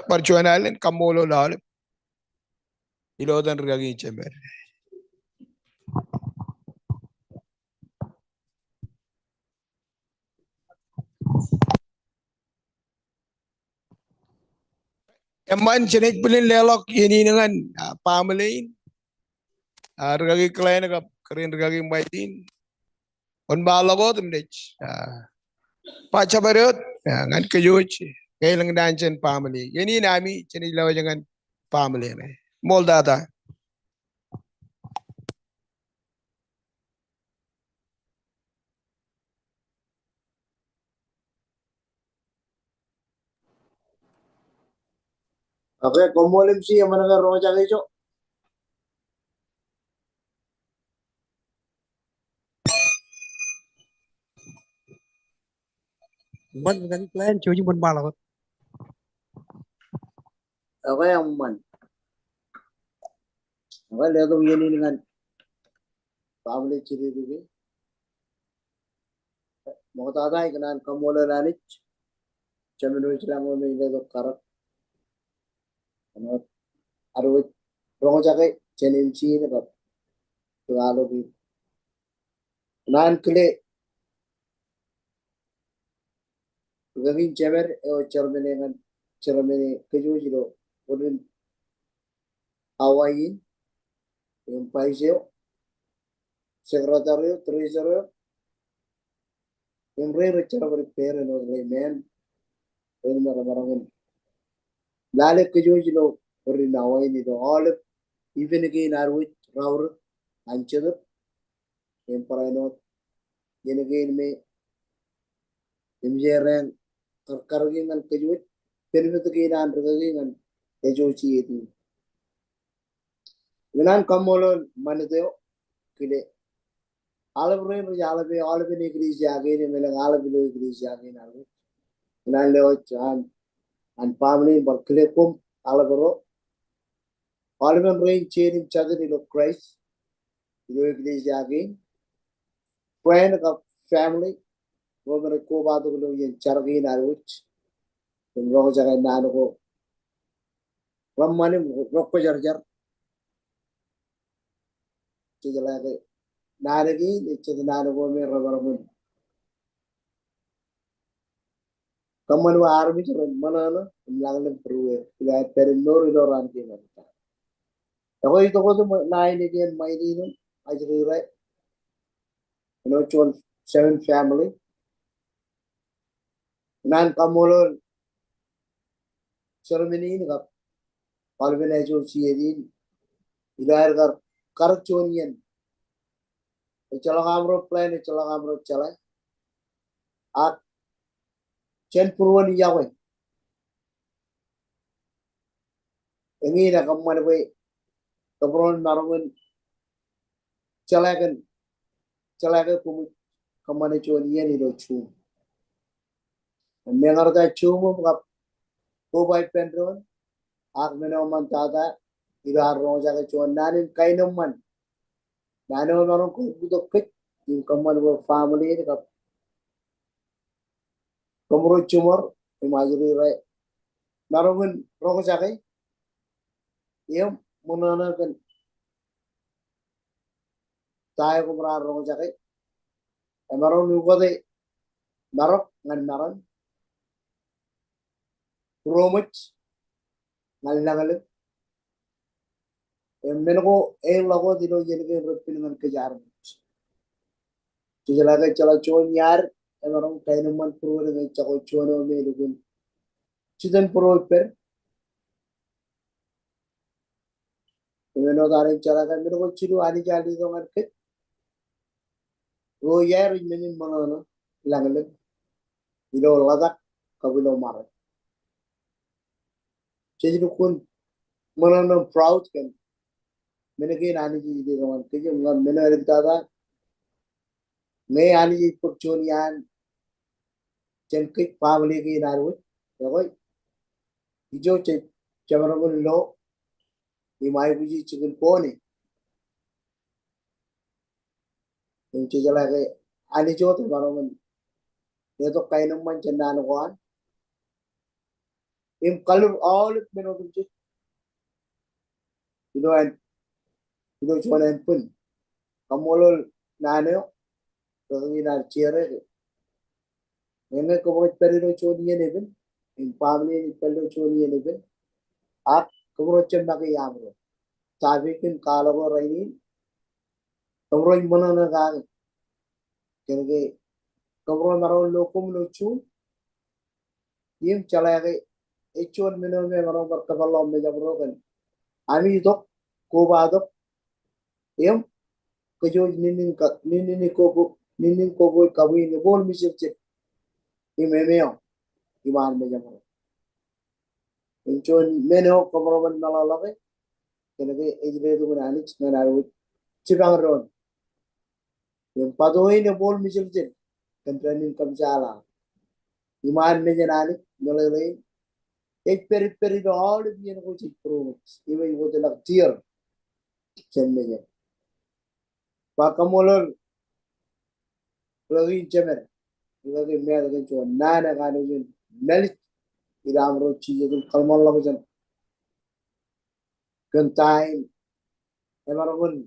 Bar juon alen, kaṃṃoolol aolep ilo etan rūkaki in jemed. Eṃṃan, jenaaj bōlen leḷọk iien in ñan, ah, baaṃle in, ah, rūkaki Glenn kab kōrā in rūkaki Mailin. Wōnṃaanḷọk wōt im naaj, ah, ba jabdewōt, ah, ñan kōj wōj ke elōñ naan jān baaṃle. Iien in ami jenaaj lewōj ñan baaṃle ṇe. Ṃool tata. Okay, koṃṃool M C, eṃṃan ke roñjake ijo. Eṃṃan, rūkaki Glenn, jouj im wōnṃaanḷọk wōt. Okay, eṃṃan. Okay, letok iien in ñan baaṃle jidikdik e. Ṃoktata ikōṇaan kaṃṃoolol Anij, Jemān wōj lañ eo me ej letok karōk. Āinwōt ad wōj roñjake jān M C in kab ri-alokier. Naan kile rūkaki in jemed eo chairman e ñan, chairman e kōj wōj ilo wōt in Hawaii in, im vice eo, secretary eo, treasurer eo, im ro rej jerbal ippāer āinwōt ri-men, ro me remaroñ in lale kōj wōj ilo wōt in Hawaii in ilo aolep event kein ad wōj raorōk an Jetōb, im barāinwōt iien kein me eṃōj erreañ kar karōk in ñan kōj wōj, benefit kein an rūkaki ñan ejjeḷọk jet in. Ikōṇaan kaṃṃoolol ṃanit eo, kile aolep ro rej aḷap e, aolepen eklejia kein im elōñ aḷap ilo eklejia kein ad wōj. Ikōṇaan lewōj an, an baaṃle in bar kile koṃ aḷap ro. Aolepen rein jein im jatid ilo Christ ilo eklejia kein. Brian kab family, ro me rej kobatok ilo iien jar kein ad wōj im roñjake naan ko reṃṃan im rekwōjarjar. Jejeḷā ke naan kein ej jet naan ko me remaroñ in kōṃṃan bwe armej ren ṃōṇōṇō im lañlōñ būrueir ilo aer pād im mour ilo raan kein. Ekwe, itok wōt im ṇa in again, Mailin im ajri ro, āinwōt juon seven family. Ikōṇaan kaṃṃoolol chairman in kab aolepen ejjeḷọk jet in ilo aer kar karōk juon iien. Ejjeḷọk aṃro plan, ejjeḷọk aṃro jeḷā. Ak jān būruon yokwe, eñin ekōṃṃan bwe kōbūruon maroñ in jeḷā kōn, jeḷā ke koṃij kōṃṃane juon iien ilo Zoom. Im meñe ta Zoom im kab koba ippān doon, ak men eo eṃṃantata ilo ad roñjake juon naan in kaenōṃṃan. Naan eo emaroñ kobuktok kōj im kōṃṃan bwe family in kab kōmro jiṃor im ajri ro maroñ in roñjake im ṃōṇōṇō kōn ta eo kōmro ar roñjake, emaroñ in ukote marok ñan maroñ, būroṃōj ñan lañlōñ. Im men ko eḷak wōt ilo iien kein repen ñan kōj armej. Jejeḷā ke jeḷā juon iaad emaroñ kaenōṃṃan būruod ñe ejako juon eo me elukkuun jitōnbōro ippād. Im āinwōt ad jeḷā ke men ko jilu Anij ear letok ñan kōj. Ruo iaer ej men in ṃōṇōṇō, lañlōñ, ilo ḷotak kab ilo ṃare. Jej lukkuun ṃōṇōṇō, proud kōn men kein Anij ej letok ñan kōj im ñan men eo āliktata. Ñe Anij ej bōk juon iaan jān kōj, baaṃle kein ad wōj, ekwe ijo jej jemaroñ in lo im aikuji jikin bone. Im jejeḷā ke Anij wōt emaroñ in letok kaenōṃṃan jān naan ko an im kalur aolep men otemjej ilo ān, ilo juon ānbwin. Kaṃṃoolol naan eo, ri-kaki in ad jere ke ñe, ñe kōmro ej pād ilo juon iien epen im baaṃle in ej pād ilo juon iien epen, ak kōmro jab make iaamro. Topic in kwaḷọk eo rainin, kōmro ej ṃōṇōṇō kake. Kōnke kōmro emaroñ lo koṃ ilo juon, im jeḷā ke ej juon men eo me emaroñ bar kōpeḷḷọk mejamro kōn ami itok, kobatok, im kōjwōj ninin ka-, ninin kobo-, ninin kobwōj kabwiin ebooḷ mijirjid im emeọ iṃaan mejamro. Im juon men eo kōmro ban meḷọkḷọke, kōnke ej letok in Anij ñan ad wōj jipañ doon. Im bōtaab in ebooḷ mijirjid kōn dān in kōmjaaḷ aṃ iṃaan mejān Anij meḷeḷein. Ej pād ippād ilo aolep iien ko jej būroṃōj im ej wōtlọk tier jān mejān. Ba kaṃṃoolol ri-kaki in jemed, ri-kaki in mead kōn juon naan eo kanooj in mālij ilo aṃro jijet im kōḷmānḷọkjeṇ kōn ta in emaroñ in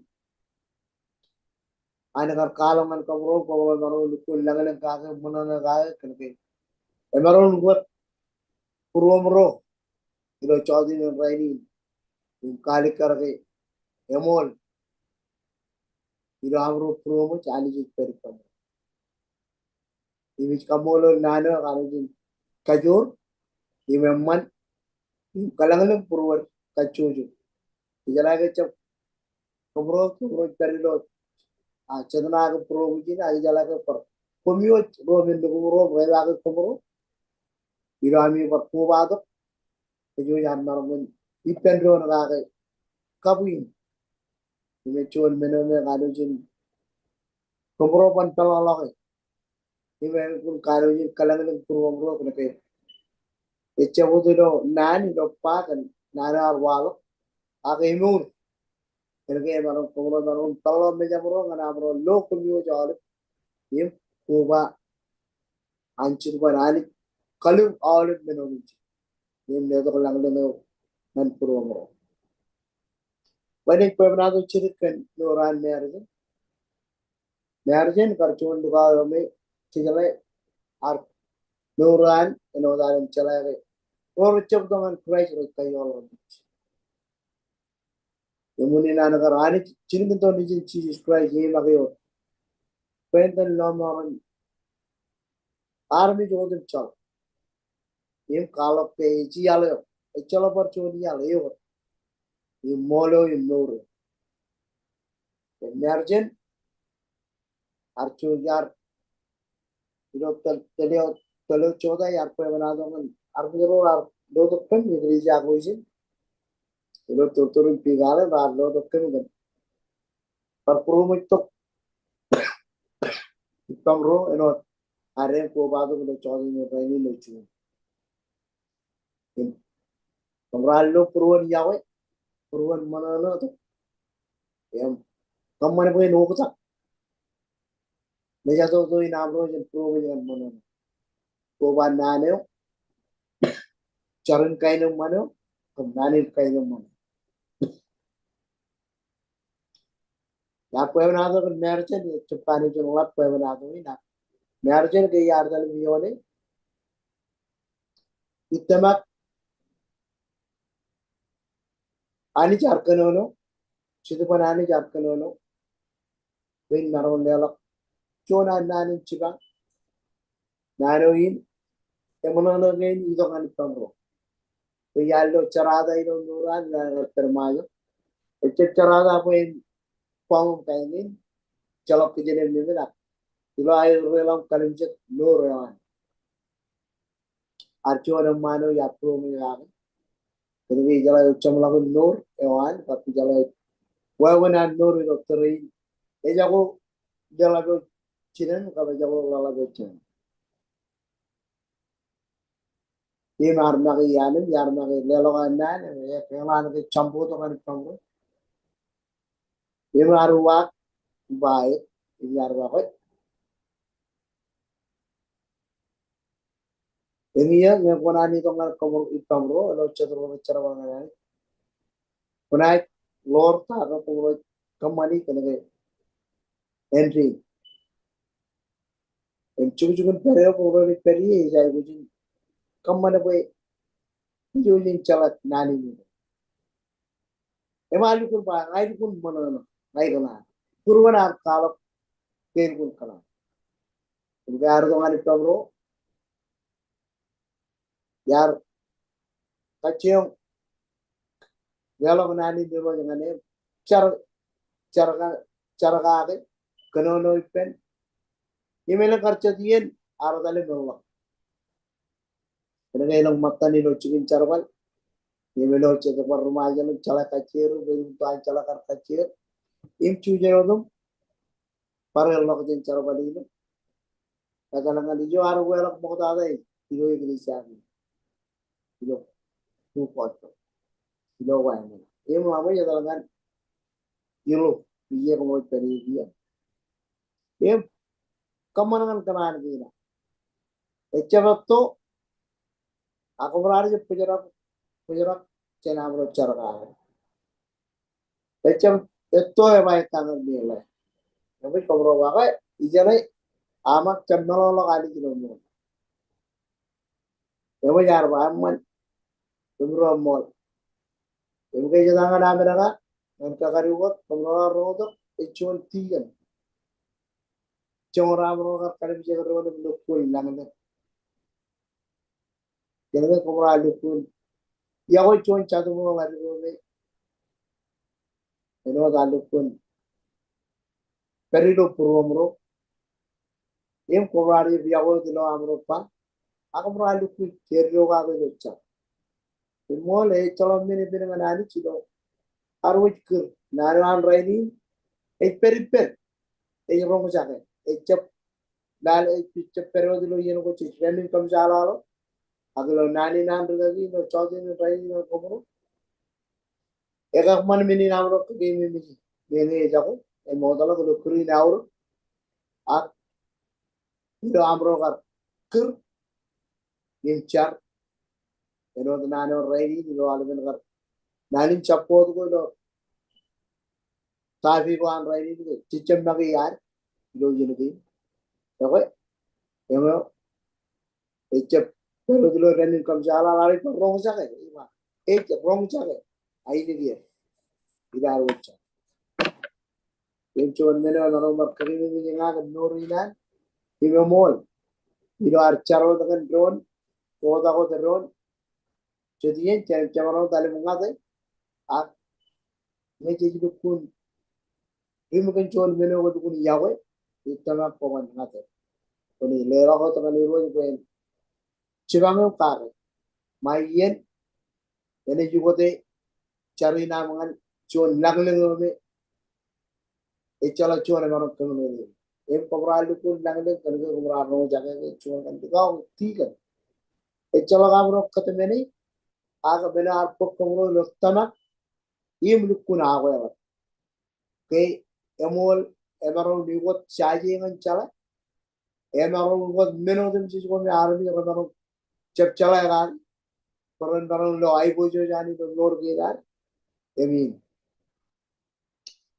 an kar kwaḷọk ñan kōmro, kōmro emaroñ in lukkuun lañlōñ kake, ṃōṇōṇō kake, kōnke emaroñ in wōt būruoṃro ilo jota in rainin im kaalikkar ke eṃool ilo aṃro būroṃōj, Anij ej pād ippaṃro. Im ij kaṃṃoolol naan eo kanooj in kajoor im eṃṃan im kōḷañlōñ būruod kajjojo. Jejeḷā ke jab kōmro, kōmro ej pād ilo, a, jet ṇa ke būroṃōj in, a, jejeḷā ke bar koṃwōj ruo men lukkuun ro, rej ba ke kōmro ilo ami bar kobatok, kōjwōj ad maroñ in ippān doon kake kabwiin. Im ej juon men eo me kanooj in kōmro ban peḷḷọke im elukkuun kanooj in kōḷañlōñ būruoṃro, kōnke ejjab wōt ilo naan, ilo ba kōn naan eo ear waḷọk, ak emour. Kōnke emaroñ, kōmro emaroñ in peḷḷọk mejamro ñan aṃro lo koṃwōj aolep im koba anjin ban Anij kalur aolep men otemjej im letok lañlōñ eo ñan būruoṃro. Bwe ij bwebwenato jidik kōn mour an Mary Jane. Mary Jane kar juon lukao eo me jejeḷā ar mour an āinwōt an jeḷā ke ro rej jab itok ñan Christ rej kajoor ḷọk. Im unin an kar Anij, jilkintok Nejin Jisōs Kraist, eṃṃakūt bwe en lọmọọren armej otemjej im kwaḷọk ke ej iaḷ eo, ejjeḷọk bar juon iaḷ, eor im ṃool eo im mour eo. Im Mary Jane, ar juon iar, ilo tōl, tōl eo, tōl eo jota iar bwebwenato ñan armej ro raar lotok kōm, ikōṇaan ej ak ijin. Ilo tortor in bikale raar lotok kōm kōn bar būroṃōj tok ippaṃro āinwōt ad kobatok ilo jota in rainin ilo June. Im kōmro ar lo būruon yokwe, būruon ṃōṇōṇō tok. Im kōṃṃan bwe en oktak mejatoto in aṃro jān būroṃōj ñan ṃōṇōṇō. Koba naan eo, jar in kaenōṃṃan eo, kab naan in kaenōṃṃan eo. Iar bwebwenato kōn marriage in, ejjab ba ij ḷap bwebwenato in, ak marriage in ke iar etal im iioone. Ij tōmak Anij ear kōnono, Jetōb an Anij ear kōnono bwe in maroñ in leḷọk juon an naan in jipañ naan eo in eṃōṇōṇō kein itok ñan ippaṃro. Bwe iar lo jerata ilo mour eo an, ilo aer pād ṃajeḷ. Ejjab jerata bwe en bọñ im kain in, ejjeḷọk kijenmej im ak ilo aer reḷọk im kalimjek mour eo an. Ear juon eṃṃaan eo iar būroṃōj kake. Kōnke ijeḷā eo jeṃḷọkin mour eo an, kab ijeḷā eo wāween an mour ilo tōre in. Ejako leḷọk eo jinen, kab ejako leḷọk eo jinen. Im ear make iaan im, ear make leḷọk an naan, im ear eḷaññe ke jambutōk ñan ippaṃro. Im ear uwaak, ba aet, im ear ba ke eñin ñe kwōnaaj itok ñan ippaṃro, ilo jet ro rej jerbal ñan Anij, kwōnaaj ḷoor ta eo kwō rej kōṃṃani kōnke āindein. Im jukjukin pād eo kwō rej pād ie, ej aikuj in kōṃṃan bwe ij wōj in jeḷā naan in. Im ear lukkuun ba, ña ilukkuun ṃōṇōṇō, ña ikōṇaan. Būruon ear kwaḷọk ke elukkuun kōṇaan. Im ke ear itok ñan ippaṃro, iar kajjioñ leḷọk naan in Irooj ñan e, jar, jar ka, jar kake, kōnono ippān. Im elōñ kar jet iien ear etal im eḷḷọk. Kōnke elōñ ṃōttan ilo jikin jerbal. Im ilo jet eo bar ri Ṃajeḷ im jeḷā kajjioñ, im bar ri Ṃajeḷ kar kajjioñ. Im jujen otem bar eḷḷọk jān jerbal in. Etal ñan ijo ear ukeḷọk ṃoktata ilo eklejia kein. Ilo, ilo kọọto. Ilo wāween. Im ḷak ṃōj etal ñan ilo, ije kōṃro pād ie kiiō. Im kōṃṃan ñan kōṇaan kein. Ejjab etto, ak kōṃro ar jab bōjrak, bōjrak jān aṃro jar kake. Ejjab etto eba ekkañin meḷeḷe. Eṃōj kōṃro ba ke, ijeṇe, aṃ ak jab meḷọkḷọk Anij ilo mour. Eṃōj ear ba eṃṃan, kōmro eṃṃool. Im ke ej etaṃ ñan Amerika, ñan kakadu wōt, kōmro ar roñtok ej juon tikōn. Joñan aṃro kar kalimjek doon im lukkuun lañlōñ. Kōnke kōmro ar lukkuun yokwe juon jatūṃwe eo ej ri-kōmro. Āinwōt ar lukkuun pād ilo būruōmro. Im kōmro ar jab yokwe wōt ilo aṃro ba. Ak kōmro ar lukkuun jeddeo kake ilo jar. Im ṃool ejjeḷọk men epen ñan Anij ilo ad wōj kūr. Naan eo an rainin ej pād ippād. Ej roñjake. Ejjab lale, ejjab pād wōt ilo iien ko jej dān in kōmjaaḷaḷo. Ak ilo naan in an rikaki ilo jota in rainin ñan kōmro. Ekakṃṃan men in aṃro kōkeememej. Meñe ejako, emootḷọk ilo kūr in aorōk. Ak ilo aṃro kar kūr im jar. Āinwōt naan eo rainin ilo aolepen kar. Naan in jabboot ko ilo topic ko an rainin ke, jejjab make iaan ilo iien kein. Ekwe, eñeo, ejjab pād wōt ilo dān in kōmjaaḷaḷ, ak ej roñjake, ej roñjake ainikier. Ilo ad wōj jar. Im juon men eo emaroñ bar kōkeememej ña kōn mour in an, im eṃool. Ilo ad jar wōt kōn doon, kotak wōt doon. Jet iien, jemaroñ etal im ñate. Ak ñe jej lukkuun ri-ṃōk kōn juon men eo kwōj lukkuun yokwe, ij tōmak bwe kwōn ñate. Kwōn leḷọk wōt ñan Irooj bwe en jipañ eok kake. Ṃae iien, enaaj ukōte jar in aṃ ñan juon lañlōñ eo me ejjeḷọk juon emaroñ kōmeḷeḷe. Im kōmro ar lukkuun lañlōñ kōnke kōmro ar roñjake ke juon kaṇ likao tikōn. Ejjeḷọk aṃro kōtmāne, ak men eo ar bōk kōmro ilo tōmak im lukkuun akweḷap. Ke eṃool, emaroñ in ukōt jaje ñan jeḷā. Emaroñ in ukōt men otemjej ko me armej remaroñ jab jeḷā kake. Bwe ren maroñ lo aiboojoj an ilo mour kein ad. Amen.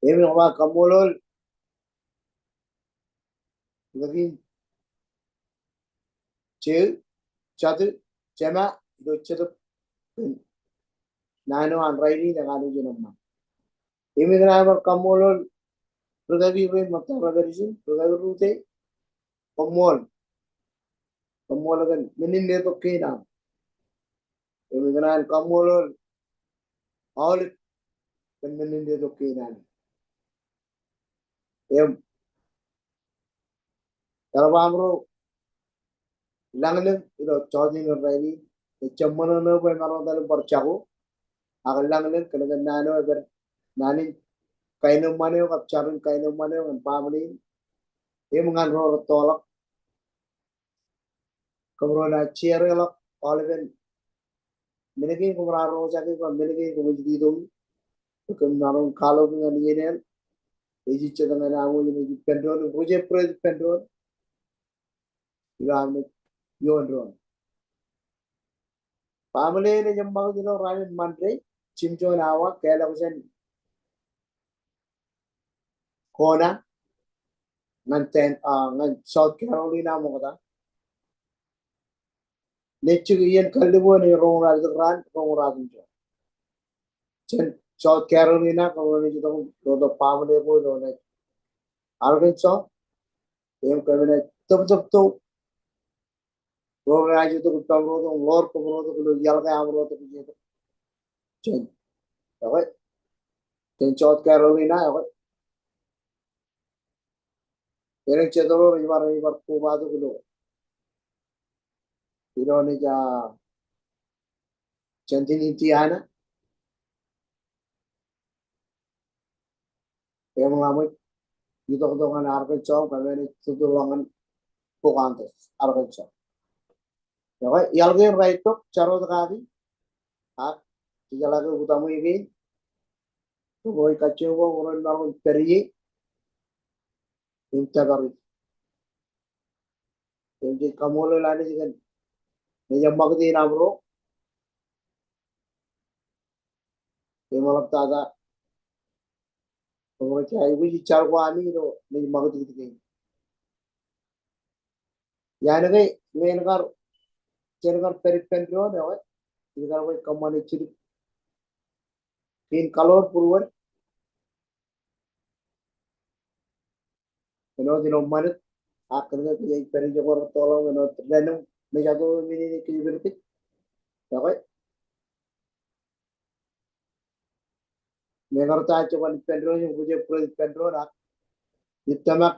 Im ij ba kaṃṃoolol rūkaki in Jeu, Jatu, Jema, ilo Jetōb kōn naan eo an rainin ekanooj in eṃṃan. Im ikōṇaan bar kaṃṃoolol rūkaki rein ṃōttan rej pād ijin, rūkaki Rute, koṃṃool. Koṃṃool kōn men in letok kein aṃ. Im ikōṇaan kaṃṃoolol aolep kōn men in letok kein aṃ. Im eḷap aṃro lañlōñ ilo jota in rainin, ejjab ṃōṇōṇō bwe emaroñ etal im bar jako, ak lañlōñ kōn naan eo ej pād, naan in kaenōṃṃan eo kab jar in kaenōṃṃan eo ñan baaṃle in im ñan ro rettoḷọk. Kōmro naaj share ḷọk aolepen men kein kōmro ar roñjake bwe men kein kōmro ej itok, kōm maroñ kaḷoki ñan iien eo, ej jet ñan aṃ wōj im ej ippān doon, im ro jebwid rej ippān doon ilo aṃ naaj iioon doon. Baaṃle in ej ṃakūt ilo raan in Monday, jimjuon awa, kālọk jān Kona ñan Ten, ah, ñan South Carolina ṃokta. Nejjik iien kallibu eṇ ej roñoul ratimjuon, roñoul ratimjuon jān South Carolina, kōmro naaj itok im lotok baaṃle ko ilo Arkansas. Im kōm naaj tōptōp to ro rej itok ippamro tok, ḷoor kōmro tok, ilo iaḷ ke aṃro tok, ej itok jān, ekwe, jān South Carolina, ekwe. Elōñ jet ro rej bar, rej bar kobatok ilo, ilo naaj, ah, jān Indiana. Im ḷak ṃōj itok tok ñan Arkansas, kōm naaj tōptōp ḷọk ñan Pocahontas, Arkansas. Ekwe, iaḷ kein raelep tok, jar wōt kaki, ak jejeḷā ke utaṃwe kein, kōmro ej kajjioñ bwe kōmro en maroñ pād ie im tōpar ie. Im jej kaṃṃoolol Anij kōn naaj ṃakūt in aṃro. Im eḷaptata kōmro ej aikuj jar ko ami ilo naaj ṃakūtkūt kein. Iaan ke ñe en kar, jen kar pād ippān doon, ekwe, ikar bwe kōṃṃane jidik kein kaḷoor būruod. Āinwōt ilo ṃanit, ak kōn ke kōj ej pād ijoko rettoḷọk, āinwōt dān im mejato im men in kōj pād kōj. Ekwe, ñe ñe rej ta ej jab ippān doon, im kōj ej bwid ippān doon, ak ij tōmak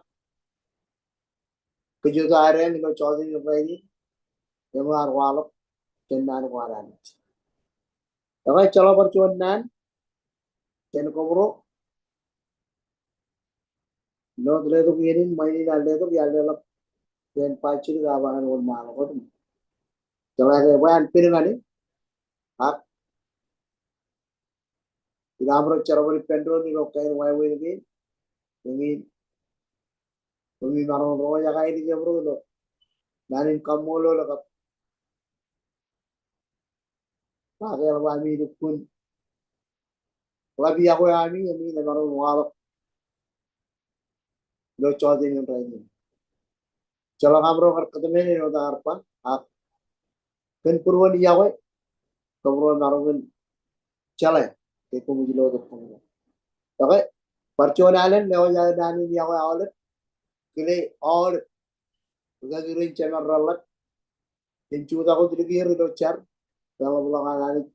kōj ej ta ren ilo jota in rainin, im ear waḷọk jān naan ko an Anij. Ekwe, ejjeḷọk bar juon naan jān kōmro. Āinwōt letok iien in, ṃain in an letok, iar leḷọk jān bajjek aō ba ñan wōnṃaanḷọk wōt. Jeḷā ke bwe an pining ñan e, ak ilo aṃro jerbal ippān doon ilo kain wāween kein, eñin, kōmij maroñ roñjake aelōñ jabdewōt ilo naan in kaṃṃoolol kab ba ke eḷap ami lukkuun ḷap iọkwe ami, ami emaroñ waḷọk ilo jota in rainin. Ejjeḷọk aṃro kar kōtmāne āinwōt aō ba, ak kōn būruon iọkwe, kōmro emaroñ in jeḷā ke koṃij lotok kōmro. Ekwe, bar juon alen, lewōj aō naan in iọkwe aolep, kile aolep rūkaki rein jemed reḷḷap, im jutak wōt likūt er ilo jar, reḷapḷọk an Anij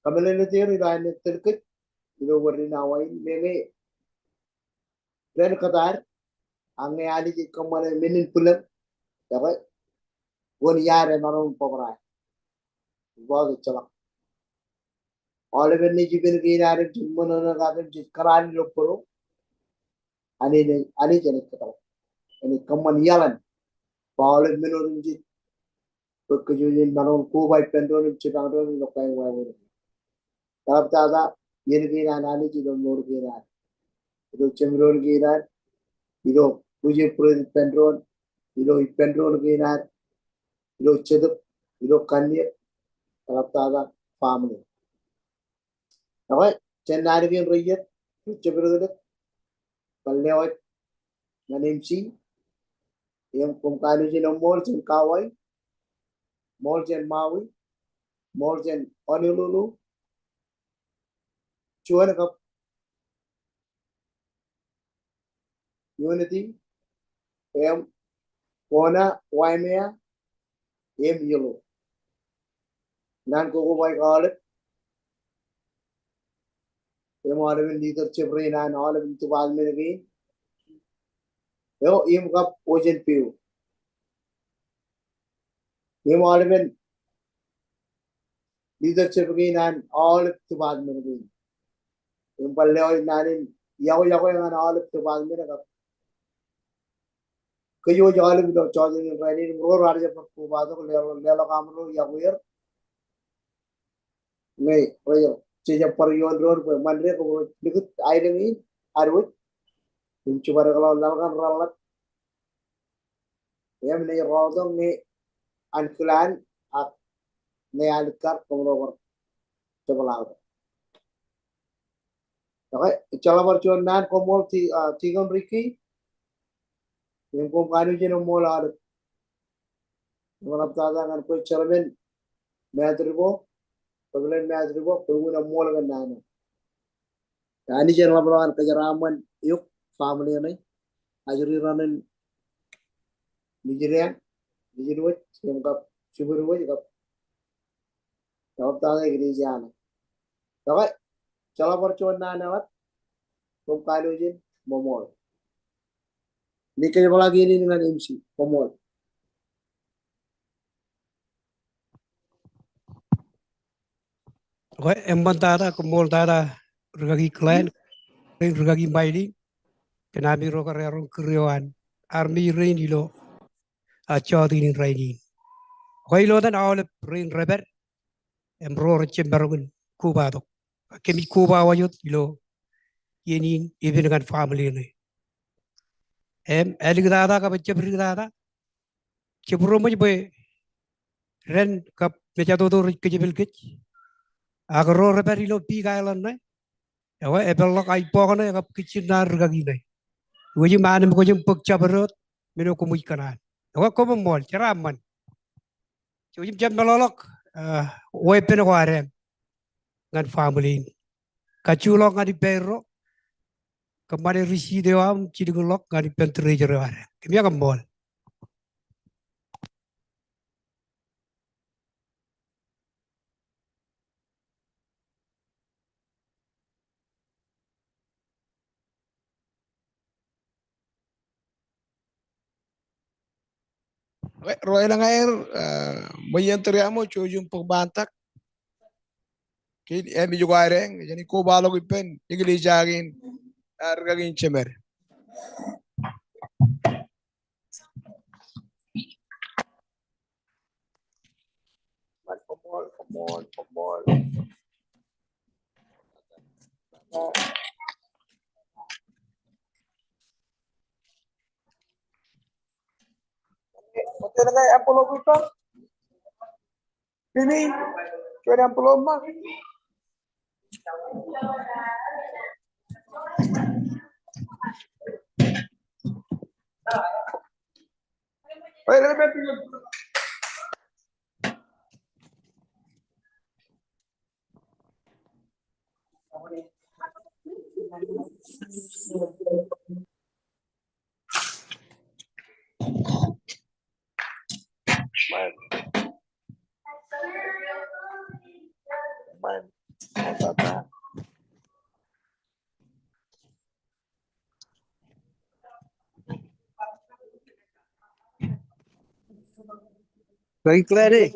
kōmeḷeḷeik er ilo aer naaj tōl kōj ilo wōt in awa in, meñe dān kōtaer, ak ñe Anij ej kōṃṃane men in bwilōñ, ekwe, wōn iaad emaroñ in bōbrae? Bar ejjeḷọk. Aolepen naaj ippān kein ad im jej ṃōṇōṇō kake im jej kōrā ilo bōro, Anij, Anij enaaj kōtḷọk. Enaaj kōṃṃan iaḷan bwe aolep men otemjej, bwe kōj jen maroñ koba ippān doon im jipañ doon ilo kain wāween. Eḷaptata iien kein an Anij ilo mour kein ad, ilo jeṃdoon kein ad, ilo ro jebwid ippān doon, ilo ippān doon kein ad, ilo jetōb, ilo kanniōk, eḷaptata family. Ekwe, jān naan kein rej iiet, rej jepdekdek, bar lewōj ñan MC, Im koṃ kanooj in eṃṃool jān Kauai, ṃool jān Maui, ṃool jān Honolulu, juon kab Unity, im Kona, Waimea, im Yolo. Naan ko kobaik aolep. Im aolepen leadership rein an aolepen department kein. Eo, im kab Ocean View. Im aolepen leadership kein an aolep department kein. Im bar lewōj naan in yokwe, yokwe ñan aolep department kab kōj wōj aolep ilo jota in rainin im ro raar jab bar kobatok, leḷọk, leḷọk aṃro yokwe er. Ñe rej, je jab bar ioon doon bwe Ṃande kōmro likūt aelōñ in ad wōj im jibadekḷọk laḷ kaṇ reḷḷap. Im ej rọọltok ñe ankilaan ak ñe alikkar kōmro bar jepḷaaktok. Okay, ejjeḷọk bar juon naan. Koṃṃool Ti-, ah, Tikōn Ricky. Im koṃ kanooj in eṃṃool aolep. Im ḷaptata ñan kwe Chairman Matt Ribo, Reverend Matt Ribo, kwe wūn eṃṃool kōn naan eo. Anij en ḷapḷọk an kōjeraaṃṃan eok family ṇe. Ajri raṇ in Nijinōk, Nijinwōj, im kab Jibwidwōj, kab ḷaptata eklejia ṇe. Okay, ejjeḷọk bar juon naan eḷap. Koṃ kanooj in ṃoṃool. Ij kōjepḷaak iien in ñan M C, koṃṃool. Okay, eṃṃantata, koṃṃooltata rūkaki Glenn, rūkaki Maili, kōn ami ro kōrā roñ kūr eo an armej rein ilo, ah, jota in rainin. Okay, ilo etan aolep rein rej pād im ro rej jab maroñ in kobatok. Kōmij koba wōt ilo iien in, epen ñan family ṇe. Im āliktata kab ejjab diktata, jab būroṃōj bwe dān kab mejatoto rej kōjepel kōj. Ak ro rej pād ilo Big Island ṇe, ewe, epeḷḷọk aibọk ṇe kab kijjien ṇa rūkaki ṇe. Iwōj im anemkwōj im bōk jabdewōt men eo koṃij kōṇaan. Ewe, koṃṃool, jeraaṃṃan. Jouj im jab meḷọkḷọk, ah, weeppān ko ad eñ ñan family in. Kajjioñ ḷọk ñan ippāerro, kōṃṃane receipt eo aṃ, jilkinḷọk ñan ippān treasurer eo ad eñ. Kōmij koṃṃool. Ro elōñ aer, ah, ṃōj iien tūriaṃo, jouj im bōk ṃaantak. Kein, eh, ej ko ad eñ, jen kobaḷọk ippān eklejia kein, ah, rūkaki in jemed. Pini, juon envelope ṃōk. Very clear, eh?